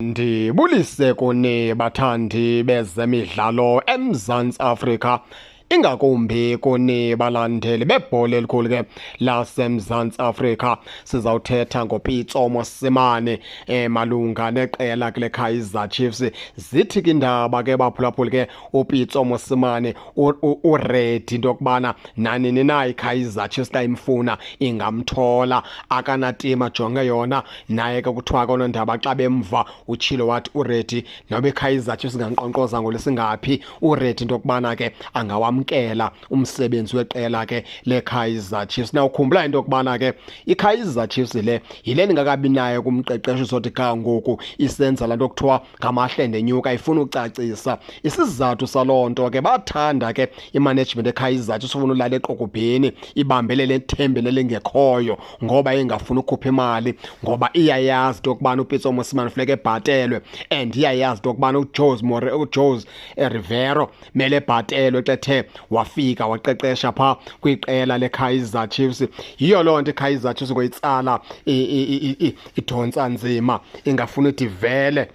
Ndibulise kuni bathandi bezemidlalo eMzantsi Afrika, ingakumbi kuni balandeli bebhola elikhulu ke laseMzantsi Afrika. Sizawuthetha ngoPitso Mosimane malunga neqela kule Kaizer Chiefs. Zithi ke indaba ke baphulaphuli ke uPitso Mosimane uready into yokubana nanini na iKaizer Chiefs xa imfuna ingamthola, akanatima jonge yona. Naye ke kuthiwa ke oonondaba xa bemva utshilo wathi uready noba iKaizer Chiefs ingankqonkqoza ngolwesingaphi, uready into yokubana ke angawamkela umsebenzi weqela ke leKaizer Chiefs. Nawukhumbula into yokubana ke iKaizer Chiefs le yile ndingakabi nayo kumqeqeshi sothi ga ngoku isenza laa nto kuthiwa ngamahle ndenyuka, ifuna ucacisa isizathu saloo nto ke. Bathanda ke imanagement eKaizer Chiefs ufuna ulala eqokobheni, ibambelele ethembeni elingekhoyo ngoba ingafuni ukhupha imali, ngoba iyayazi into yokubana uPitso Mosimane funeka ebhatelwe and iyayazi into yokubana uJose More uJose Rivero mele ebhatelwe xa ethe wafika waqeqesha phaa kwiqela leKaizer Chiefs. Yiyo loo nto iKaizer Chiefs ngoyitsala idontsa nzima, ingafuni uthi vele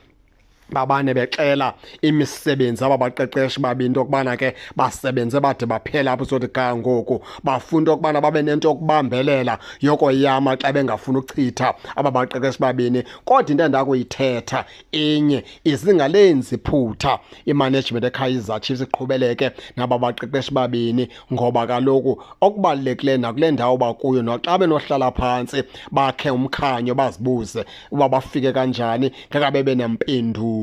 babane bexela imisebenzi aba baqeqeshi babini into yokubana ke basebenze bade baphela apho sothi ga ngoku. Bafuna into yokubana babe nento yokubambelela yokoyama xa bengafuni ukuchitha aba baqeqeshi babini. Kodwa into endakuyithetha inye, izingalenzi phutha imanagement eKaizer Chiefs iqhubeleke naba baqeqeshi babini, ngoba kaloku okubalulekileyo nakule ndawo bakuyo, naxa benohlala phantsi bakhe umkhanyo bazibuze uba bafike kanjani, ngeke bebe nempendulo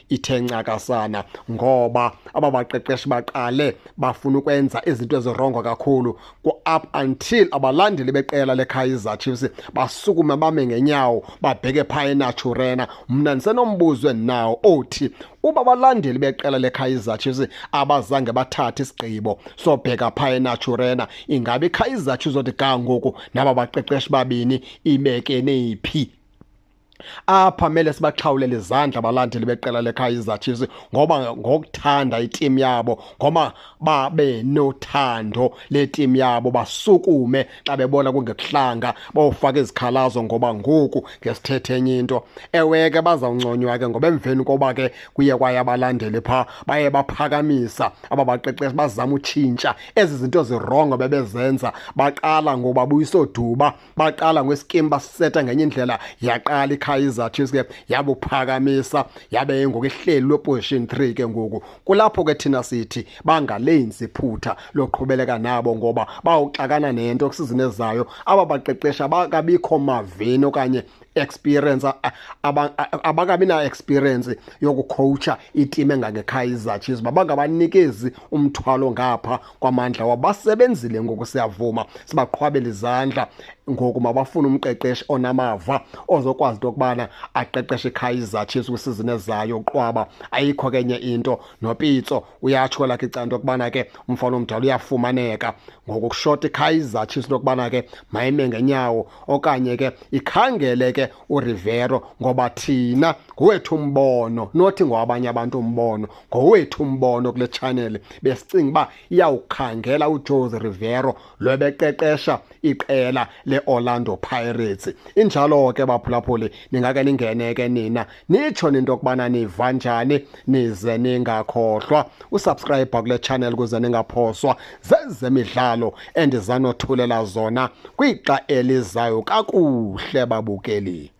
ithe ncakasana, ngoba aba baqeqeshi baqale bafuna ukwenza izinto ezirongo kakhulu ku-up until abalandeli beqela leKaizer Chiefs basukume bame ngenyawo babheke phaa eNaturena. Mna ndisenombuzo endinawo othi uba abalandeli beqela leKaizer Chiefs abazange bathathe isigqibo sobheka phaa eNaturena, ingabe iKaizer Chiefs othi ga ngoku naba baqeqeshi babini ibekene phi? Apha mele sibaxhawulele izandla abalandeli beqela leKaizer Chiefs, ngoba ngokuthanda itimu yabo, ngoba babe nothando letimu yabo, basukume xa bebona kungekuhlanga bawufaka izikhalazo, ngoba ngoku ngesithethe enye into. Ewe ke bazawunconywa ke ngoba emveni koba ke kuye kwaye abalandeli phaa baye baphakamisa aba baqeqeshi, bazama utshintsha ezi zinto zirongo bebezenza. Baqala ngoba buyisa ooDuba, baqala ngwesikimu baseta ngenye indlela, yaqala iKaizer Chiefs ke yabuphakamisa, yabe ngoku ihleli lweposition 3 ke ngoku. Kulapho ke thina sithi bangalenzi iphutha loqhubeleka nabo, ngoba bawuxakana nento kusizini ezayo. Aba baqeqeshi abakabikho maveni okanye experience, abakabi na experience yokucoacha itimu engangeKaizer Chiefs, babangabanikezi umthwalo ngapha kwamandla wabo. Basebenzile ngoku, siyavuma, sibaqhwabela izandla. Ngoku mabafune umqeqeshi onamava ozokwazi into yokubana aqeqeshe iKaizer Chiefs kwisizini ezayo. Qwaba, ayikho kenye into. NoPitso uyatsho lakhe icala into yokubana ke umfana omdala uyafumaneka. Ngoku kushota iKaizer Chiefs into yokubana ke mayime ngenyawo okanye ke ikhangele ke uRivero, ngoba thina ngowethu umbono, nothi ngowabanye abantu umbono, ngowethu umbono kule channel besicinga uba iyawukhangela uJose Rivero lo beqeqesha iqela leOrlando Pirates. Injalo ke baphulaphuli, ningake ningene ke nina nitsho into yokubana niva njani, nize ningakhohlwa usubscribe kule channel ukuze ningaphoswa zezemidlalo endizanothulela zona kwixa elizayo. Kakuhle babukeli.